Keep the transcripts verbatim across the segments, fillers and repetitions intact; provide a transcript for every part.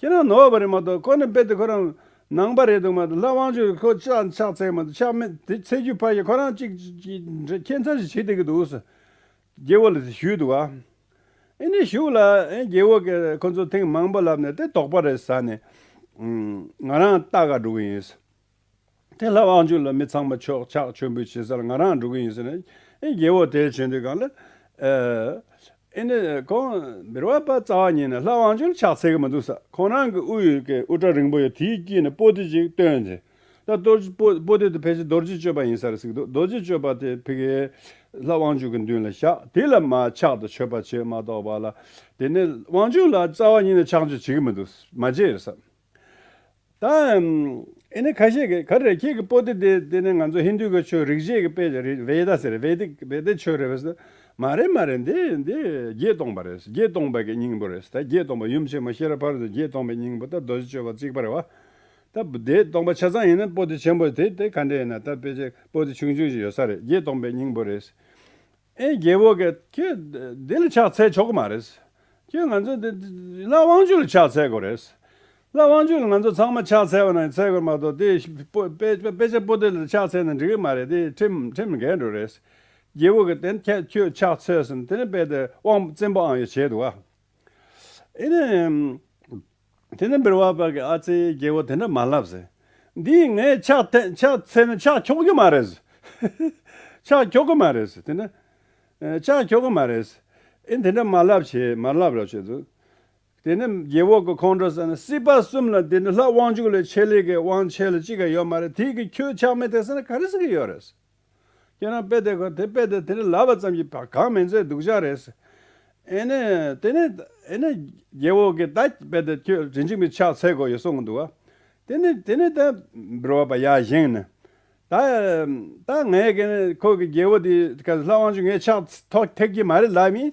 ཁྱེད་རང་ནོར་བ་རེད་མ་གཏོགས། ཁོ་ནི་རྦད་དེ་ཁོ་རང་ནང་པ་རེད་འདུག་མ་གཏོགས། ལྷ་དབང་ཕྱུག་ཁོ་ཕྱག་ཕྱག་འཚལ་མ་གཏོགས། ཕྱག་མེད་དེ་འཚལ་རྒྱུ་ཕར་བཞག། ཁོ་རང་གཅིག་གཅིག་ཁྱད་མཚར་ཞིག་བྱེད་བསྡད་ཀྱི་འདུག་ཟེར། རྒྱལ་པོ་ལ་ཞུས་འདུག་ག། ཨེ་ནི་གཞུག་ལ་ཨེ་རྒྱལ་པོ་གིས་ཁོ་ཚོ་ཐེངས་མང་པོ་ལབ་ནས། དེ་དོགས་པ་རེད་ཟེར་ནས། ཨུམ། ང་རང་ལྟ་ག་འགྲོ་གི་ཡིན། དེ་ལྷ་དབང་ཕྱུག་ལ་མི་ཚང་མ་ཕྱོགས་ཕྱག་མཆོད་འབུལ་བྱེད་ས་ལ་ང་རང་འགྲོ་གི་ཡིན་ཟེར་ནས། ཨེ་རྒྱལ་པོ་དེར་བྱོན་དུས་སྒང་ལ། ཨེ་ཨེ་ནི་ཁོང་འབུལ་བ་པ་རྩ་བ་ཉིད་ནས་ལྷ་དབང་ཕྱུག་ལ་ཕྱག་འཚལ་གི་མི་འདུག་ཟེར། ཁོང་རང་གི་དབུ་ཡི་གི་དབུ་སྐྲ་རིང་པོ་ཡོད། དེའི་དཀྱིལ་ནས་པོ་ཏི་ཅིག་བཏོན་ཏེ། ད་རྡོ་རྗེ་པོ་པོ་ཏི་དེ་ཕལ་ཆེར་རྡོ་རྗེ་གཅོད་པ་ཡིན་ས་རེད་ཟེར་གི་འདུག་རྡོ་རྗེ་གཅོད་པ་དེ་ཕ་གིའི་ལྷ་དབང་ཕྱུག་གི་མདུན་ལ་བཞག་དེ་ལ་མར་ཕྱག་དང་མཆོད་པ་བྱེད་མ་གཏོགས་པ་ལ། དེ་ནས་དབང་ཕྱུག་ལ་རྩ་བ་ཉིད་ནས་ཕྱག་མཆོད་བྱེད་ཀྱི་མི་འདུག་མ་བྱེད་ཟེར། ད་ཨེ་ནི་ཁ་ཤས་ཀྱིས་ག་རེ་རེད། ཁྱེད་ཀྱི་པོ་ཏི་དེ་དེ་ནི་ང་ཚོ་ཧིན་རྡུ་གི་ཆོས་རིག་བྱེད་ཀྱི་དཔེ་རེད། བེ་ད་ཟེར། བེ་དི་བེ་དི་ཆོས་རེད་པས་ཟེར། མ་རེད་མ་རེད། འདི་འདི་བརྒྱད་སྟོང་པ་རེད། བརྒྱད་སྟོང་པ་གི་སྙིང་པོ་རེད། ད་བརྒྱད་སྟོང་པ་ཡུམ་ཆེན་མོ་ཤེས་རབ་ཕ་རོལ་ཏུ་བརྒྱད་སྟོང་པའི་སྙིང་པོ། ད་རྡོ་རྗེ་གཅོད་པ་གཅིག་པ་རེད་བ། ད་བརྒྱད་སྟོང་པ་ཆ་ཚང་ཡིན་ན་པོ་ཏི་ཆེན་པོ་དེ་དེ་ག་འདྲ་ཡིན་ན། ད་དཔེ་ཆ་པོ་ཏི་ཆུང་ཆུང་ཞིག་ཡོད་ས་རེད། བརྒྱད་སྟོང་པའི་སྙིང་པོ་རེད། ཨེ་རྒྱལ་པོ་གིས་ཁྱོད་འདི་ལ་ཕྱག་འཚལ་ཆོག་གི་མ་རེད། ཁྱོད་ང་ཚོ་འདི་ལྷ་དབང་ཕྱུག་ལ་ཕྱག་འཚལ་དགོས་རེད། ལྷ་དབང་ཕྱུག་ལ་ང་ཚོ་ཚང་མ་ཕྱག་འཚལ་བ་ན་འཚལ་དགོས་མ་གཏོགས། དེ་པོ་དཔེ་དཔེ་ཆ་པོ་ཏི་ལ་ཕྱག་འཚལ་ན་འགྲིག་གི་མ་རེད། དེ་ཁྲིམས་ཁྲིམས་འགལ་འགྲོ་རེད། རྒྱལ་པོ་གིས་དེ་ཁྱོད་ཁྱོད་ཕྱག་འཚལ་ཟེར་ནས། དེ་ནས་རྦད་དེ་དབང་བཙན་པོ་ཨང་ཡོད་བྱས་འདུག་ག། ཨེ་ནི། དེ་ནས་འབུལ་བ་པ་གིས། ཨ་ཙི། རྒྱལ་པོ་དེ་འདྲ་མ་ལབ་ཟེར། འདིས་ངས་ཕྱག་འཚལ་ཕྱག་འཚལ་ན་ཕྱག་འཁྱོག་གི་མ་རེད་ཟེར། ཕྱག་འཁྱོག་གི་མ་རེད་ཟེར། དེ་ནས་ཨེ་ཕྱག་འཁྱོག་གི་མ་རེད་ཟེར། ཨེ་དེ་འདྲ་མ་ལབ་བྱས། མ་ལབ་རོགས་བྱས་འདུག་དེ་ནས་རྒྱལ་པོ་གིས་ཁོང་ཁྲོ་ཟ་ནས། སྲིད་པ་གསུམ་ལ་དེ་ནི་ལྷ་དབང་ཕྱུག་ལས་ཆེ་ལེ་གི་དབང་ཆེ་ལ་གཅིག་ཀྱང་ཡོད་མ་རེད། དེ་གིས་ཁྱོད་ཕྱག་མི་འཚལ་ཟེར་ན་ག་རེ་ཟེར་གི་ཡོད་རེད། ཁྱེད་རང་དཔེ་དེ་གོ། དེ་དཔེ་དེ་དེ་ནི་ལབ་པ་ཙམ་གྱིས་གང་མིན་ཚད་སྡུག་ཅག་རེད། ཨེ་ནས་དེ་ནས་ཨེ་ནས་རྒྱལ་པོ་གིས། ད་དཔེ་དེ་ཁྱོད་རིན་ཆེན་པའི་ཕྱག་འཚལ་དགོས་ཡོད་གསུངས་འདུག་བ། དེ་ནས་དེ་ནས་ད་འབུལ་བ་པ་ཡར་བཞེངས་ནས། ད་ད་ངས་གི་ནི་ཁོ་གི་རྒྱལ་པོ་དེ་ག་ལྷ་དབང་ཕྱུག་ངས་ཕྱག་ཐོག་ཐེག་གི་མ་རེད་ལབ་ཡིན།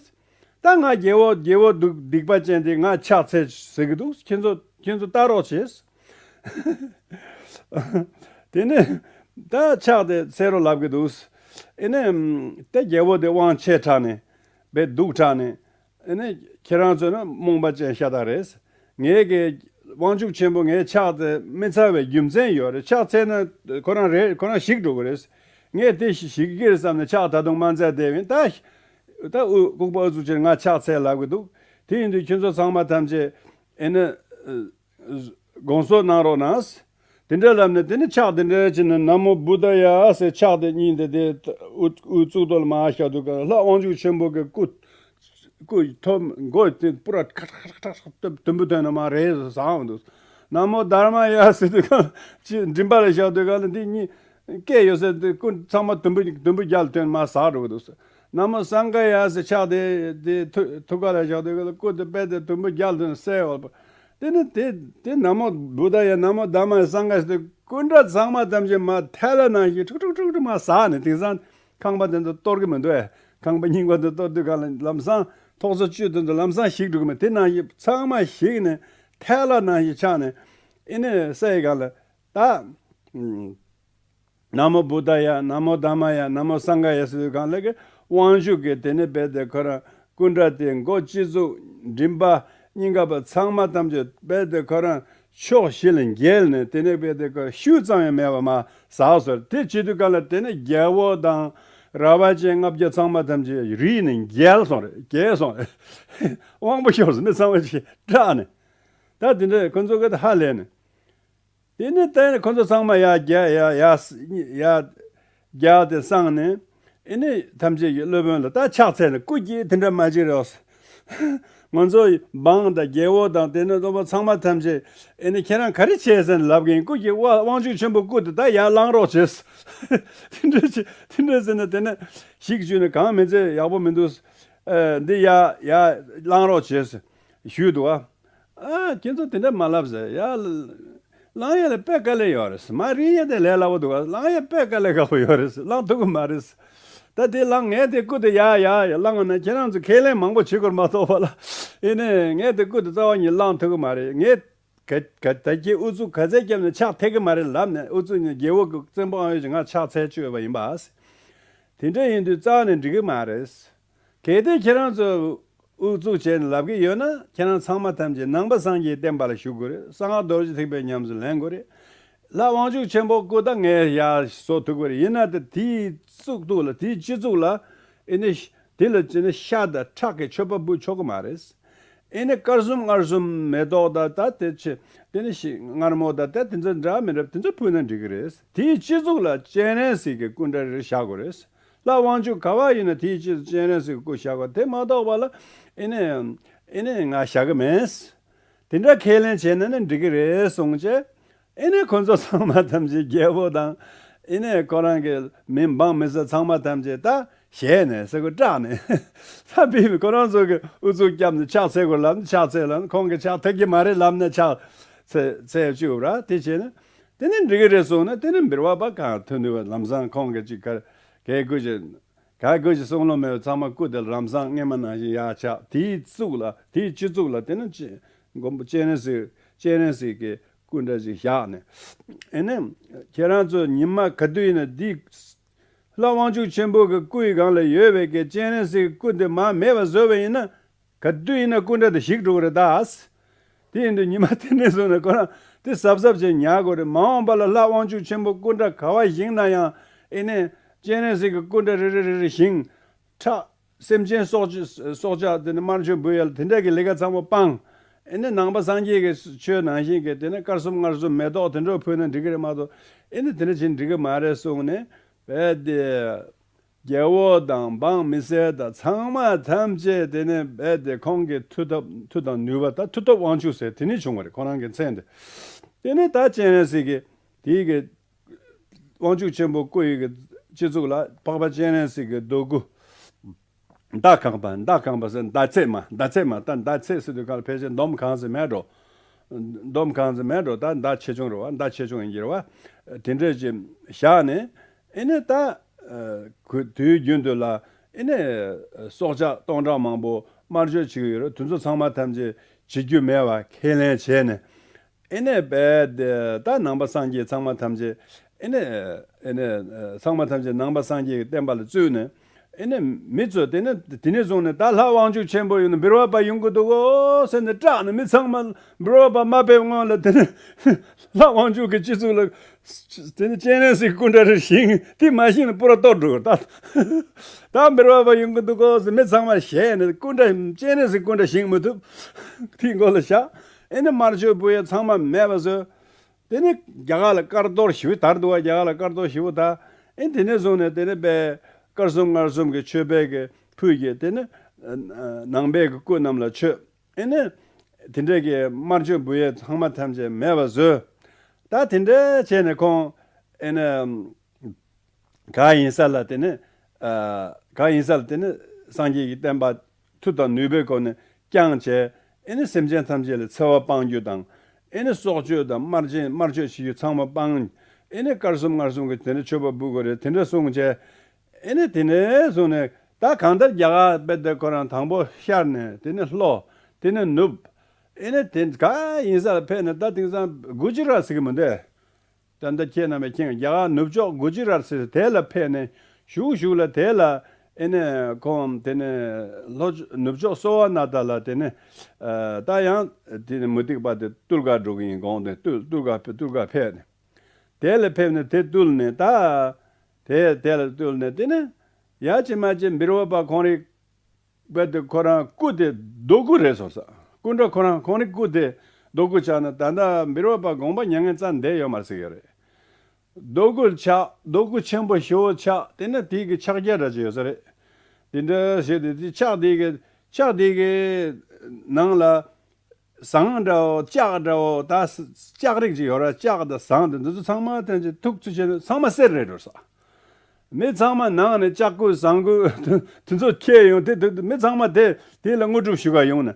ད་ང་རྒྱལ་པོ་རྒྱལ་པོ་སྡིག་སྡིག་པ་ཅན་དེ་ང་ཕྱག་འཚལ་ཟེར་གི་འདུག་ཁྱེད་ཚོ་ཁྱེད་ཚོ་ལྟ་རོགས་བྱེད། དེ་ནས་ད་ཕྱག་དེ་འཚལ་རོགས་ལབ་གི་འདུག་ཨེ་ནས་ད་རྒྱལ་པོ་དེ་དབང་ཆེ་དྲགས་ནས། དཔེ་སྡུག་དྲགས་ནས། ཨེ་ནས་ཁྱེད་རང་ཚོ་ནི་རྨོངས་པ་ཅན་ཤ་སྟག་རེད། ངས་གི་དབང་ཕྱུག་ཆེན་པོ་ངས་ཕྱག་དེ་མི་འཚལ་བའི་རྒྱུ་མཚན་ཡོད་རེད། ཕྱག་འཚལ་ན་ཁོ་རང་རེད། ཁོ་རང་ཞིག་འགྲོ་གི་རེད། ངས་དེ་ཞིག་གི་རེད་བསམ་ནས་ཕྱག་ད་དུང་མ་འཚལ་བསྡད་ཡིན། ད་ད་ཨུ་ལྐུགས་པ་ཨུ་ཚུགས་ཆེ་ང་ཕྱག་འཚལ་ལབ་གི་འདུག་དེ་ཡིན་དུས་ཁྱོད་ཚོ་ཚང་མ་ཐམས་ཅད་ཨེ་ནི་དགོངས་སོ་གནང་རོགས་གནང་། དེ་འདྲ་ལབ་ནས་དེ་ནི་ཕྱག་དེ་འདྲ་བྱས་ནས། ན་མོ་བུདྡྷ་ཡ་ཟེར་ཕྱག་དེ་གཉིས་དེ་དེ་ཨུ་ཨུ་གཙུག་ཏོར་ལ་མར་བཞག་དུས་སྒང་ལྷ་དབང་ཕྱུག་ཆེན་པོ་གི་སྐུ་སྐུ་ཐོབ་མགོ་དེ་པུ་ར་ཁྲག་ཁྲག་ཁྲག་ཁྲག་དུམ་བུ་བཏོན་ནས་མར་རེ་ཟ་འོང་འདུག་ན་མོ་དྷརྨ་ཡ་ཟེར་དུས་སྒང་ཅི་མགྲིན་པ་ལ་བཞག་དུས་སྒང་ལ་འདི་གཉིས་སྐད་ཡོད་ས་དེ་ཀུན་ཚང་མ་དུམ་བུ་དུམ་བུ་བརྒྱ་ལ་བཏོན་མར་ཟག་འགྲོ་གི་འདུག་ན་མོ་སངྒ་ཡ་ཟེར་ཕྱག་དེ་དེ་ཐུ་ཐུགས་ཀ་ལ་བཞག་དུས་སྒང་ལ་སྐུ་དེ་དཔེ་དེ་དུམ་བུ་བརྒྱ་ལ་བཏོན་གསལ་བ། དེ་ནི་དེ་དེ་ན་མོ་བུདྡྷ་ཡ་ན་མོ་དྷརྨ་ཡ་སངྒ་ཡ་ཟེར་དུས་སྐུ་འདྲ་ཚང་མ་ཐམས་ཅད་མར་ཐལ་བ་ནང་བཞིན་ཁྲུག་ཁྲུག་ཁྲུག་ཁྲུག་མར་ཟག་ནས། དེང་སང་ཁང་པ་དེ་ཚོ་གཏོར་གི་མི་འདུག་ཨེ། ཁང་པ་རྙིང་པ་དེ་གཏོར་དུས་སྒང་ལ་ལམ་སང་ཐོག་ས་བཅུད་དེ་ཚོ་ལམ་སང་ཞིག་འགྲོ་གི་མེད། དེ་ནང་བཞིན་ཚང་མ་ཞིག་ནས་ཐལ་བ་ནང་བཞིན་ཆགས་ནས། ཨེ་ནས་སའི་སྒང་ལ་ད་ཨུམ། ན་མོ་བུདྡྷ་ཡ། ན་མོ་དྷརྨ་ཡ། ན་མོ་སངྒ་ཡ་ཟེར་དུས་སྒང་ལ་གི་དབང་ཕྱུག་གིས་དེ་ནས་རྦད་དེ་ཁོ་རང་སྐུ་འདྲ་དེ་མགོ་སྤྱི་གཙུག་མགྲིན་པ་སྙིང་ག་པ་ཚང་མ་ཐམས་ཅད་རྦད་དེ་ཁོ་རང་ཕྱོགས་བཞི་ལ་འགྱེལ་ནས། དེ་ནས་རྦད་དེ་ཁོ་ཤུལ་ཙམ་ཡང་མེད་པ་མར་ཟག་སོང་རེད། དེ་བྱེད་དུས་སྒང་ལ་དེ་ནས་རྒྱལ་པོ་དང་ར་བ་ཅན་ལྔ་བརྒྱ་ཚང་མ་ཐམས་ཅད་རིལ་ནས་འགྱེལ་སོང་རེད། འགྱེལ་སོང་རེད། དབང་པོ་ཤོར་སོང་། མི་ཚང་མ་ཅིག་སྐྲག་ནས། ད་དེ་འདྲ་ཁོ་ཚོ་གི་ད་ཧ་ལས་ནས། དེ་ནས་དེ་ནས་ཁོ་ཚོ་ཚང་མ་ཡར་རྒྱ་ཡར་ཡར་ཡར་རྒྱ་དེ་སངས་ནས། ཨེ་ནས་ཐམས་ཅད་ཀྱི་སློབ་དཔོན་ལ་ད་ཕྱག་འཚལ་ནས། སྐུ་མཁྱེན། དེ་འདྲ་མ་བྱེད་རོགས། ང་ཚོ་འབངས་དང་རྒྱལ་པོ་དང་དེ་ནས་སློབ་དཔོན་ཚང་མ་ཐམས་ཅད་ཨེ་ནས་ཁྱེད་རང་ག་རེ་བྱས་ཟེར་ནས་ལབ་གིན། སྐུ་མཁྱེན། དབང་ཕྱུག་ཆེན་པོ་སྐུ་དེ་ད་ཡར་བླང་རོགས་བྱས། དེ་འདྲ་བྱས། དེ་འདྲ་ཟེར་ནས་དེ་ནས་ཞིག་བྱུང་ནས། གང་མིན་ཚད་ཡག་པོ་མི་འདུག་ཨ། འདི་ཡར་ཡར་བླང་རོགས་བྱས་ཞུས་འདུག་ཨ། ཨ། ཁྱེད་ཚོ་དེ་འདྲ་མ་ལབ་ཟེར་ཡ། བླང་ཡ་ལ་དཔེ་དཀའ་ལས་ཡོད་རེད། མ་རིག་ཡ་དེ་ལས་སླ་པོ་འདུག་ག་བླང་ཡ་དཔེ་དཀའ་ལས་ཁག་པོ་ཡོད་རེད། བླང་ཐུབ་ཀྱི་མ་རེད། ད་དེ་བླང་། ངས་དེ་སྐུ་དེ་ཡར་ཡར་ཡར་བླངས་ན་ཁྱེད་རང་ཚོ་ཁས་ལེན་མང་པོ་བྱེད་དགོས་མ་གཏོགས་པ་ལ། ཡིན་ནའི་ངས་དེ་སྐུ་དེ་རྩ་བ་ཉིད་བླང་ཐུབ་ཀྱི་མ་རེད། ངས་ག་ག་ད་ཁྱེད་ཨུ་ཚུགས་ག་ཚད་བརྒྱབ་ནས་ཕྱག་འཚལ་གྱི་མ་རེད་ལབ་ནས། ཨུ་ཚུགས་ནས་རྒྱལ་པོ་གི་བཙན་པོ་ཨང་ཡོད་ཅིག་ང་ཕྱག་འཚལ་བཅུག་ཡོད་པ་ཡིན་པ། དེ་འདྲ་ཡིན་དུས་རྩ་བ་ནས་འགྲིག་གི་མ་རེད། གལ་ཏེ་ཁྱེད་རང་ཚོ་ ཨུ་ཚུགས་བྱས་ནས་ལབ་ཀྱི་ཡོད་ན། ཁྱེད་རང་ཚང་མ་ཐམས་ཅད་ནང་པ་སངས་རྒྱས་བསྟན་པ་ལ་ཞུགས་དགོས་རེད། གསང་སྔགས་རྡོ་རྗེ་ཐེག་པའི་ཉམས་སུ་ལེན་དགོས་རེད། ལྷ་དབང་ཕྱུག་ཆེན་པོ་སྐུ་ད་ངས་ཡར་བཟོ་ཐུབ་ཀྱི་རེད། ཡིན་ན་དེ་དེའི་གཙུག་ཏུ་ལ། དེའི་སྤྱི་གཙུག་ལ་ཨེ་ནི་དེ་ལ་ཅི་ནི་ཤ་དང་ཁྲག་གི་མཆོད་པ་འབུལ་ཆོག་གི་མ་རེད། ཨེ་ནི་དཀར་གསུམ་མངར་གསུམ་མེ་ཏོག་དང་། ད་དེ་ཆེ་དེ་ནི་ཤི་མངར་མོ་དང་། ད་དེ་ཚོ་འདྲ་མི་འདྲ་དེ་ཚོ་ཕུལ་ན་འགྲིག་གི་རེད། དེའི་སྤྱི་གཙུག་ལ་སྤྱན་རས་གཟིགས་ཀྱི་སྐུ་འདྲ་རེ་བཞག་དགོས་རེད། ལྷ་དབང་ཕྱུག་ག་བ་ཡིན་ན་དེའི་སྤྱི་གཙུག་སྤྱན་རས་གཟིགས་ཀྱི་སྐུ་བཞག་དགོས། དེ་མ་གཏོགས་པ་ལ་ཨེ་ནི་ཨེ་ནི་ང་བཞག་གི་མེད། དེ་འདྲ་ཁས་ལེན་བྱས་ན་ནི་འགྲིག་གི་རེད་གསུངས་བྱས། ཨེ་ནས་ཁོ་ཚོ་ཚང་མ་ཐམས་ཅད། རྒྱལ་པོ་དང་། ཨེ་ནས་ཁོ་རང་གི་མི་འབངས་མི་སེར་ཚང་མ་ཐམས་ཅད་ད་ཞལ་ནས་ཟེར་གོ་སྐྲག་ནས། ད་བི་ཁོ་རང་ཚོ་གི་ཨུ་ཚུགས་བརྒྱབ་ནས་ཕྱག་འཚལ་དགོས་ལབ་ནས་ཕྱག་འཚལ་ལབ་ནས། ཁོང་གི་ཕྱག་ཐེག་གི་མ་རེད་ལབ་ནས་ཕྱག་འཚལ་འཚལ་བཅུག་ར། དེ་བྱས་ན་དེ་ནི་འགྲིག་གི་རེད་གསུངས་ནས། དེ་ནི་འབུལ་བ་པ་གང་ཐོན་ནུས་པ་ལམ་སང་ཁོང་གི་ཅིག་ག་གས་དགོས་ཀྱི། ག་དགོས་ཀྱི་བསམ་བློ་མེད་པའི་ཚང་མ་སྐུ་དེ་ལམ་སང་སྔས་མ་ནང་བཞིན་ཡར་ཆགས། དེའི་གཙུག་ལ། དེའི་སྤྱི་གཙུག་ལ་དེ་ནི་ཅི་མགོན་པོ་སྤྱན་རས་གཟིགས། སྤྱན་རས་གཟིགས་ཀྱི་སྐུ་འདྲ་ཞིག་བཞག་ནས། ཨེ་ནས་ཁྱེད་རང་ཚོ་ཉི་མ་ག་དུས་ཡིན་ན་འདི་ལྷ་དབང་ཕྱུག་ཆེན་པོ་གི་སྐུ་ཡི་སྒང་ལ་ཡོད་པའི་གི་སྤྱན་རས་གཟིགས་སྐུ་དེ་མར་མེད་པ་བཟོས་པ་ཡིན་ན། ག་དུས་ཡིན་ན་སྐུ་འདྲ་དེ་ཞིག་འགྲོ་གི་རེད་ད། དེ་ཡིན་དུས་ཉི་མ་དེ་ནས་བཟུང་ནས་ཁོ་རང་དེ་གཟབ་གཟབ་བྱས་ཉར་དགོས་རེད། མ་འོངས་པ་ལ་ལྷ་དབང་ཕྱུག་ཆེན་པོ་སྐུ་འདྲ་ག་བ་བཞེངས་ན་ཡང་། ཨེ་ནས་སྤྱན་རས་གཟིགས་ཀྱི་སྐུ་འདྲ་རེ་རེ་རེ་རེ་བཞེངས། ཁྲག་སེམས་ཅན་སྲོག་གཅོད་སྲོག་ཆགས་དེ་ནི་དམར་མཆོད་འབུལ་ཡ་ལ་དེ་འདྲ་གི་ལས་ཀ་ཚང་མ་སྤང་། ཨེ་ནས་ནང་པ་སངས་རྒྱས་ཀྱི་ཆོས་ནང་བཞིན་གྱི་དེ་ནི་དཀར་གསུམ་མངར་གསུམ་མེ་ཏོག་དེ་འདྲ་ཕུལ་ན་འགྲིག་གི་རེད་མ་གཏོགས། ཨེ་ནས་དེ་འདྲ་བྱས་འགྲིག་གི་མ་རེད་གསུངས་ནས། རྦད་དེ། རྒྱལ་པོ་དང་འབངས་མི་སེར་དང་ཚང་མ་ཐམས་ཅད་དེ་ནས་རྦད་དེ་ཁོང་གི་མཐུ་སྟོབས། མཐུ་དང་ནུས་པ་དང་མཐུ་སྟོབས་དབང་ཕྱུག་ཟེར་དེ་ནས་བྱུང་བ་རེད། ཁོ་རང་གི་མཚན་དེ། དེ་ནས་ད་སྤྱན་རས་གཟིགས་ཀྱི་དེའི་གི་དབང་ཕྱུག་ཆེན་པོ་སྐུ་ཡི་གི་སྤྱི་གཙུག་ལ་འཕགས་པ་སྤྱན་རས་གཟིགས་ཀྱི་རྡོ་སྐུ། མདའ་རྐང་པ། མདའ་རྐང་པ་ཟེར། མདའ་ཚད་མ། མདའ་ཚད་མ། ད་མདའ་ཚད་ཟེར་དུས་ག་ལ་ཕལ་ཆེར་འདོམ་གང་ཟེར་མེད་འགྲོ། འདོམ་གང་ཟེར་མེད་འགྲོ། ད་མདའ་ཆེ་ཆུང་རེད་བ། མདའ་ཆེ་ཆུང་ཡིན་གྱི་རེད་བ། དེ་འདྲ་ཅིག་བཞག་ནས། ཨེ་ནས་ད་ཨ་གུ་དུས་རྒྱུན་དུ་ལ་ཨེ་ནས་སྲོག་ཆགས་སྟོང་ཕྲག་མང་པོ་དམར་མཆོད་བྱེད་ཀྱི་ཡོད་རེད། དེ་ཚོ་ཚང་མ་ཐམས་ཅད་བྱེད་རྒྱུ་མེད་པ་ཁས་ལེན་བྱས་ནས། ཨེ་ནས་རྦད་དེ་ད་ནང་པ་སངས་རྒྱས་ཚང་མ་ཐམས་ཅད། ཨེ་ནས་ཨེ་ནས་ཚང་མ་ཐམས་ཅད་ནང་པ་སངས་རྒྱས་ཀྱི་བསྟན་པ་ལ་བཙུད་ནས། ཨེ་ནས་མི་ཚོས་དེ་ནས་དེ་ནས་བཟུང་ནས་ད་ལྷ་དབང་ཕྱུག་ཆེན་པོ་ཡོང་ན་འབུལ་བ་པ་ཡོང་གི་འདུག་གོ་ཟེར་ནས་སྐྲག་ནས། མི་ཚང་མ་འབུལ་བ་པ་མ་ཕེབས་སྔོན་ལ་དེ་ནས་ལྷ་དབང་ཕྱུག་གི་སྤྱི་གཙུག་ལ་དེ་ནས་སྤྱན་རས་གཟིགས་སྐུ་འདྲ་རེ་བཞེངས། དེ་མ་བཞེངས་ན་པུ་ར་གཏོར་འགྲོ་གི་རེད་ད། ད་འབུལ་བ་པ་ཡོང་གི་འདུག་གོ་ཟེར། མི་ཚང་མ་ཞེད་ནས་སྐུ་འདྲ། སྤྱན་རས་གཟིགས་སྐུ་འདྲ་བཞེངས་མི་ཐུབ། དེའི་མགོ་ལ་བཞག་ཨེ་ནས་དམར་མཆོད་འབུལ་ཡ་ཚང་མ་མེད་པ་བཟོས། དེ་ནས་རྒྱ་གར་ལ་དཀར་གཏོར་ཞེ་པོ་དར་འདུག་བ། རྒྱ་གར་ལ་དཀར་གཏོར་ཞེ་པོ་དར། ཨེ་དེ་ནས་བཟུང་ནས་དེ་ནས་དཔེ་དཀར་གསུམ་མངར་གསུམ་གྱི་མཆོད་པའི་གི་ཕུད་ཀྱི་དེ་ནས་ཨ་ནང་པའི་གི་སྐུ་རྣམས་ལ་མཆོད། ཨེ་ནས་དེ་འདྲའི་གི་དམར་མཆོད་འབུལ་ཡས་ཚང་མ་ཐམས་ཅད་མེད་པ་བཟོས། ད་དེ་འདྲ་བྱས་ནས་ཁོང་ཨེ་ནས་གང་ཡིན་ས་ལ་དེ་ནས་ཨ་གང་ཡིན་ས་ལ་དེ་ནས་སངས་རྒྱས་ཀྱི་བསྟན་པ་མཐུ་དང་ནུས་པའི་སྒོ་ནས་བསྐྱངས་བྱས། ཨེ་ནས་སེམས་ཅན་ཐམས་ཅད་ལ་འཚེ་བ་སྤང་རྒྱུ་དང་། ཨེ་ནས་སྲོག་གཅོད་དང་དམར་ཆེན་དམར་མཆོད་བྱེད་རྒྱུ་ཚང་མ་སྤང་། ཨེ་ནས་དཀར་གསུམ་མངར་གསུམ་གྱི་དེ་འདྲ་མཆོད་པ་འབུལ་དགོས་རེད། དེ་འདྲ་གསུངས་བྱས། ཨེ་ནས་དེ་ནས་བཟུང་ནས་ད་གང་ལྟར་རྒྱ་གར་དཔེ་དེ་ཁོ་རང་དང་པོ་ཤར་ནས། དེ་ནས་ལྷོ། དེ་ནས་ནུབ། ཨེ་ནས་དེ་གང་ཡིན་ས་ལ་ཕེབས་ནས། ད་དེང་སང་གུ་ཇི་རཱཏ་ཟེར་གི་མི་འདུག་ད་ལྟ་ཁྱེད་རྣམ་པས་མཁྱེན། རྒྱ་གར་ནུབ་ཕྱོགས་གུ་ཇི་རཱཏ་ཟེར་དེ་ལ་ཕེབས་ནས། གཞུག་གཞུག་ལ་དེ་ལ་ཨེ་ནས་ཁོང་དེ་ནས་ལྷོ་ནུབ་ཕྱོགས་སོ་ཝ་ན་ཐ་ལ་དེ་ནས་ཨ་ད་ཡང་དེ་ནས་མུ་སྟེགས་པ་དེ་ཏུལ་ཀ་འགྲོ་གི་ཡིན་དགོངས་ཏེ། ཏུལ་ཏུལ་ཀ་ཏུལ་ཀ་ཕེབས་ནས། དེ་ལ་ཕེབས་ནས་དེ་བཏུལ་ནས། ད་དེ་དེ་ལ་བཏུལ་ནས་དེ་ནས་ཡ་ཅི་མ་ཅི་འབུལ་བ་པ་ཁོང་རིག་པ་དེ་ཁོ་རང་སྐུ་དེ་རྡོ་སྐུ་རེད་སོང་ས། སྐུ་འདྲ་ཁོ་རང་ཁོང་རིག་སྐུ་དེ་རྡོ་སྐུ་ཆགས་ན། ད་ལྟ་འབུལ་བ་པ་དགོངས་པ་མྱ་ངན་རྩ་འདས་ཡོད་མ་རེད་ཟེར་གྱི་རེད། རྡོ་སྐུ་ཆགས། རྡོ་སྐུ་ཆེན་པོ་ཞེ་པོ་ཆགས། དེ་ནས་དེ་གི་ཕྱག་རྒྱ་འདྲ་ཅིག་ཡོད་ས་རེད། དེ་འདྲ་བྱས་ཏེ་དེ་ཕྱག་དེ་གི་ཕྱག་དེ་གི་ནང་ལ་ཟངས་འདྲ་བོ་ལྕགས་འདྲ་བོ། ད་ལྕགས་རིགས་ཅིག་ཡོད་ར། ལྕགས་དང་ཟངས་དང་འདི་ཚོ་ཚང་མ་ཐོན་ཅིག་ཐུག་ཚུལ་བྱས་ན་ཚང་མ་གསེར་རེད་འགྲོ་ས། མི་ཚང་མ་ནང་ནས་ལྕགས་སྐུད་ཟངས་སྐུད་དེ་ཚོ་ཁྱེར་ཡོང་། དེ་དེ་མི་ཚང་མ་དེ་དེ་ལ་དངོས་གྲུབ་ཞུ་ག་ཡོང་ན།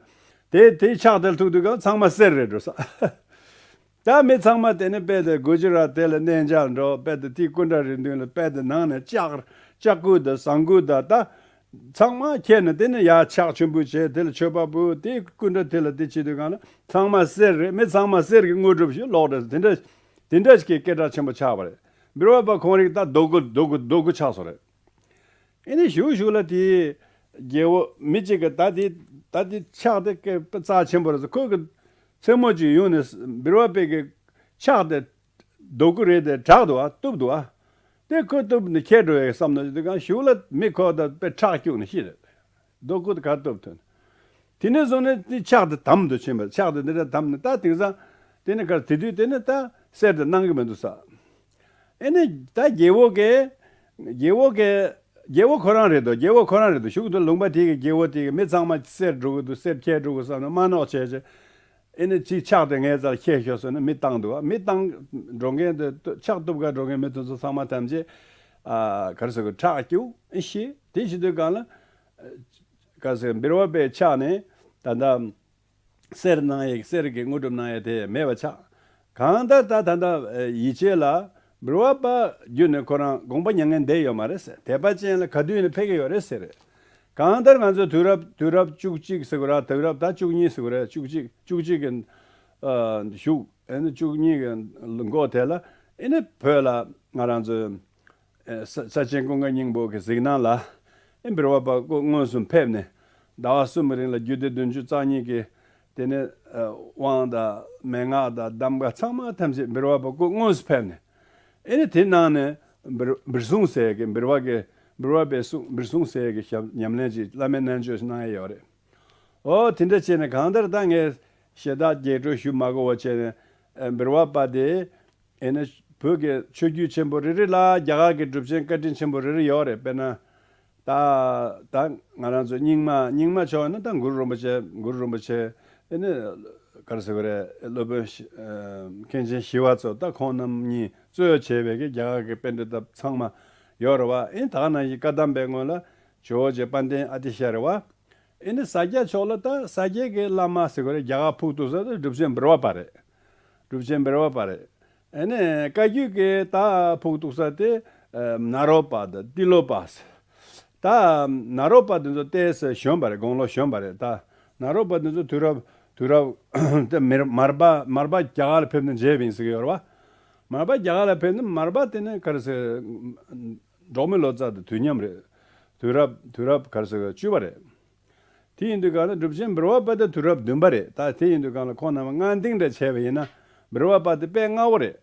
དེ་དེ་ཕྱག་དེར་ཐུག་དུས་ག་ཚང་མ་གསེར་རེད་འགྲོ་ས། ད་མི་ཚང་མ་དེ་ནས་དཔེ་དེ་གུ་ཇི་རཱཏ་དེ་ལ་གནས་མཇལ་འགྲོ། དཔེ་དེ་དེའི་སྐུ་འདྲ་རེ་མདུན་ལ་དཔེ་དེ་ནང་ནས་ལྕགས་ལྕགས་སྐུད་དང་ཟངས་སྐུད་དང་ད་ཚང་མ་ཁྱེར་ནས་དེ་ནས་ཡར་ཕྱག་མཆོད་འབུལ་བྱས། དེ་ལ་མཆོད་པ་འབུལ། དེའི་སྐུ་འདྲ་དེ་ལ་དེ་བྱེད་དུས་གང་ལ་ཚང་མ་གསེར་རེད། མི་ཚང་མ་གསེར་གྱི་དངོས་གྲུབ་ཞུ་ལོག་འདྲ། དེ་འདྲ་དེ་འདྲ་ཞིག་གི་སྐད་གྲགས་ཆེན་པོ་ཆགས་པ་རེད། འབུལ་བ་པ་ཁོང་རིག་ད་རྡོ་སྐུ་རྡོ་སྐུ་རྡོ་སྐུ་ཆགས་སོང་རེད། ཨེ་ནས་གཞུག་གཞུག་ལ་དེ་ རྒྱལ་བོ་མི་གཅིག་གིས་ད་དེ་ད་དེ་ཕྱག་དེ་སྐད་རྩ་ཆེན་པོ་རེད་ཟེར། ཁོས་གི་མཚན་མོ་གཅིག་ཡོང་ནས་འབུལ་བ་པའི་གི་ཕྱག་དེ་རྡོ་སྐུ་རེད་དེ་དྲག་འདུག་ཨ། གཏུབ་འདུག་ཨ། དེ་ཁོས་གཏུབ་ནས་ཁྱེར་འགྲོ་ཡའི་བསམ་ནས་དུས་གང་གཞུག་ལ་མི་ཁོ་ད་དཔེ་ཁྲག་སྐྱུག་ནས་ཤི་རེད། རྡོ་སྐུ་དེ་ག་གཏུབ་ཐུབ། དེ་ནས་བཟུང་ནས་དེ་ཕྱག་དེ་དམ་དུ་ཕྱིན་པ། ཕྱག་དེ་འདི་འདྲ་དམ་ནས་ད་དེང་སང་དེ་ནས་གར་དེ་དུས་དེ་ནས་ད་གསེར་དེ་གནང་གི་མི་འདུག་ས། ཨེ་ནས་ད་རྒྱལ་བོ་གིས་རྒྱལ་བོ་གིས་རྒྱལ་བོ་ཁོ་རང་རེད་དོ། རྒྱལ་བོ་ཁོ་རང་རེད་དོ། གཞུག་ཏུ་ལུང་པ་དེ་གི་རྒྱལ་བོ་དེ་གིས་མི་ཚང་མ་གསེར་འགྲོ་གི་འདུག་གསེར་ཁྱེར་འགྲོ་གི་བསམ་ནས་དམར་ནག་བྱས་བྱས། ཨེ་ནས་ཅིག་ཕྱག་དེ་ངའི་རྩར་ཁྱེར་ཤོག་ཟེར་ནས་མི་བཏང་འདུག་མི་བཏང་འགྲོ་མཁན་དེ་ཕྱག་གཏུབ་ག་འགྲོ་མཁན་མི་དེ་ཚོ་ཚང་མ་ཐམས་ཅད་ཨ་ག་རེ་ཟེར་དགོས། ཁྲག་སྐྱུག་ཨེ་ཤི། དེ་བྱེད་དུས་གང་ལ། ག་ཟེར། འབུལ་བ་པའི་ཕྱག་ནས་ད་ལྟ་གསེར་གནང་ཡས་གསེར་གྱི་དངོས་གྲུབ་གནང་ཡས་དེ་མེད་པ་ཆགས། གང་ལྟར་ད་ད་ལྟ་ཡིད་ཆེས་ལ་འབུལ་བ་པ་བརྒྱུད་ནས་ཁོ་རང་དགོངས་པ་མྱ་ངན་འདས་ཡོད་མ་རེད་ཟེར། དད་པ་ཅན་ལ་ག་དུས་ནས་ཕེབས་ཀྱི་ཡོད་རེད་ཟེར། གང་ལྟར་ང་ཚོ་དུས་རབས་དུས་རབས་བཅུ་གཅིག་ཟེར་དགོས་ར། དུས་རབས་ད་བཅུ་གཉིས་ཟེར་དགོས་རེད། བཅུ་གཅིག་བཅུ་གཅིག་གི་གཞུག་ཨེ་ནི་བཅུ་གཉིས་ཀྱི་མགོ་དེ་ལ་ཨེ་ནི་བོད་ལ་ང་རང་ཚོའི་ས་ས་ཆེན་ཀུན་དགའ་སྙིང་པོ་གི་གཟིགས་སྣང་ལ་ཨེ་འབུལ་བ་པ་སྐུ་དངོས་སུ་ཕེབས་ནས་ཟླ་བ་གསུམ་རིང་ལ་རྒྱུད་སྡེ་བདུན་ཅུ་རྩ་གཉིས་ཀྱི་དེ་ནས་དབང་དང་མན་ངག་དང་གདམས་ངག་ཚང་མ་ཐམས་ཅད་འབུལ་བ་པ་སྐུ་དངོས་སུ་ཕེབས་ནས་ཨེ་ནི་དེ་གནང་ནས་འབུལ་འབུལ་སྲུང་ཟེར་གི་འབུལ་བ་གི་འབུལ་བ་པའི་སྲུང་འབུལ་སྲུང་ཟེར་གི་ཞབས་ཉམས་ལེན་ཅིག་བླ་མའི་རྣལ་འབྱོར་གནང་ཡས་ཡོད་རེད། ཨོ་དེ་འདྲ་བྱས་ནས་གང་ལྟར་ད་ངས་ཞེ་དྲག་རྒྱས་སྤྲོས་ཞུ་མ་དགོས་པ་བྱས་ནས་ཨེ་འབུལ་བ་པ་དེ་ཨེ་ནི་བོད་ཀྱི་ཆོས་བརྒྱུད་ཆེན་པོ་རེ་རེ་ལ་རྒྱ་གར་གྱི་གྲུབ་ཆེན་བཀའ་དྲིན་ཆེན་པོ་རེ་རེ་ཡོད་རེད། དཔེར་ན་ད་ད་ང་རང་ཚོ་རྙིང་མ་རྙིང་མ་ཕྱོགས་ནི་ད་གུ་རུ་རིན་པོ་ཆེ་གུ་རུ་རིན་པོ་ཆེ་ཨེ་ནི་ག་རེ་ཟེར་དགོས་རེད། སློབ་དཔོན་ཞི་ཨེ་མཁན་ཆེན་ཞི་བ་འཚོ་ད་ཁོང་རྣམ་གཉིས་གཙོས་བྱས་པའི་གི་རྒྱ་གར་གྱི་པཎྜི་ཏ་ཚང་མ་ཡོད་རེད་བ། ཨེ་ད་ག་ནང་བཞིན་བཀའ་གདམས་པའི་སྔོན་ལ་ཇོ་བོ་རྗེ་དཔལ་ལྡན་ཨ་ཏི་ཤ་རེད་བ། ཨེ་ནི་ས་སྐྱ་ཕྱོགས་ལ་ད་ས་སྐྱའི་གི་བླ་མ་ཟེར་དགོས་རེད། རྒྱ་གར་ཕུགས་གཏུགས་ས་དེ་གྲུབ་ཆེན་འབུལ་བ་པ་རེད། གྲུབ་ཆེན་འབུལ་བ་པ་རེད། ཨེ་ནི་བཀའ་བརྒྱུད་ཀྱི་ད་ཕུགས་གཏུགས་ས་དེ་ཨ་ནཱ་རོ་པ་དང་ཏི་ལོ་པ་ཟེར། ད་ནཱ་རོ་པ་དེ་ཚོ་ཏོག་ཙམ་གཞོན་པ་རེད། དགུང་ལོ་གཞོན་པ་རེད། ད་ནཱ་རོ་པ་དེ་ཚོ་དུས་རབས་དུས་རབས་དེ་མེར་མར་པ་མར་པ་རྒྱ་གར་ལ་ཕེབས་ནས་མཇལ་བ་ཡིན་ཟེར་གྱི་ཡོད་རེད་བ། མར་པ་རྒྱ་གར་ལ་ཕེབས་ནས་མར་པ་དེ་ནི་ག་རེ་ཟེར། འབྲོག་མི་ལོ་ཙཱ་དང་དུས་མཉམ་རེད། དུས་རབས་དུས་རབས་ག་རེ་ཟེར་བཅུ་པ་རེད། དེ་ཡིན་དུས་གང་ལ་གྲུབ་ཆེན་འབུལ་བ་པ་དེ་དུས་རབས་བདུན་པ་རེད། ད་དེ་ཡིན་དུས་གང་ལ་ཁོང་རྣམ་པ་སྔ་རྟིང་འདྲ་བྱས་པ་ཡིན་ན་འབུལ་བ་པ་དེ་དཔེ་སྔ་བོ་རེད།